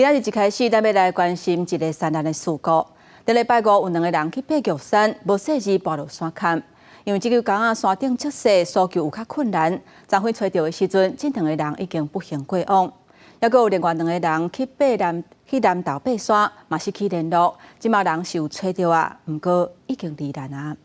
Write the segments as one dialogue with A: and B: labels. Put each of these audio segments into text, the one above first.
A: 今仔日一開始，咱欲來關心一个山難的事故。頂禮拜五有兩个人去爬玉山，無細膩跋落山崁。因為這嚿工仔山頂積雪，搜救有較困難。昨昏揣著的時陣，這兩个人已經不幸過往。猶閣有另外兩个人去南投爬山，嘛失去聯絡。這馬人是有揣著啊，毋過已經罹難啊。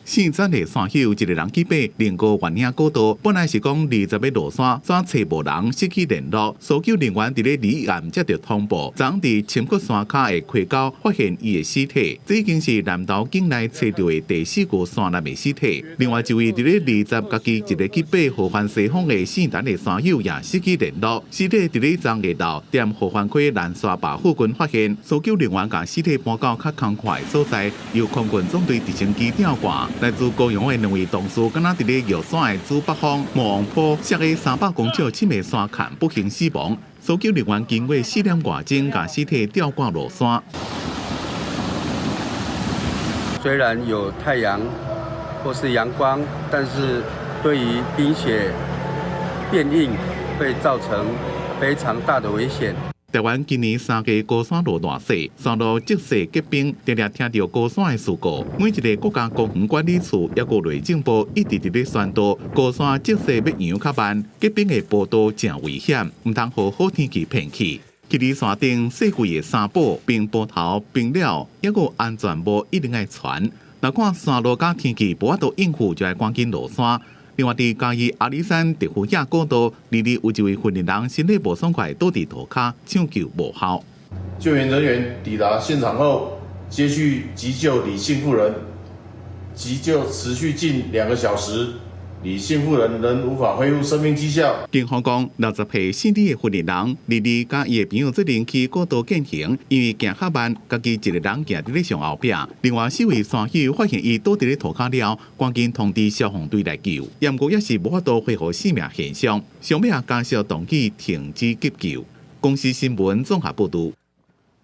B: 姓曾的山友一个人去爬龍高圓嶺古道，本來是講20欲落山，煞揣無人，失去聯絡。搜救人員佇咧二暗接著通報，昨佇深谷山跤的溪溝發現伊的屍體。這已經是南投境內揣著的第四具山難的屍體。另外一位佇咧20家己一个去爬合歡西峰的姓陳的山友也失去聯絡，屍體佇咧昨下晝踮合歡溪攔沙壩附近發現，搜救人員共屍體搬到較空曠的所在，由空軍總隊直升機吊掛。來自高雄的兩位同事，敢若佇咧玉山的主北峰魔王坡，摔下300公尺深的山崁，不幸死亡。搜救人員經過4點外鐘，共屍體吊掛落山。
C: 雖然有太陽或是陽光，但是對於冰雪變硬，會造成非常大的危險。
B: 台灣今年3月高山落大雪，山路積雪結冰，定定聽著高山的事故。每一个國家公園管理處抑閣內政部一直佇咧宣導，高山積雪欲融較慢，結冰的坡道誠危險，毋通予好天氣騙去。去佇山頂細貴的衫褲、冰斧頭、冰料，抑閣安全帽一定愛穿。若看山路佮天氣無法度應付，就愛趕緊落山。另外，佇嘉義阿里山特富野古道，二日有一位雲林人身體無爽快，倒佇塗跤，搶救無效。
D: 救援人員抵達現場後，接續急救李姓婦人，急救持續近2個小時，李姓婦人仍無法恢復生命跡象。
B: 警方講，60歲姓李的雲林人，二日佮伊的朋友做陣去古道健行，因為行較慢，家己一个人行佇咧上後壁。另外四位山友發現伊倒佇咧塗跤了，趕緊通知消防隊來救。毋過猶是無法度恢復生命現象，上尾仔家屬同意停止急救。公視新聞綜合報導。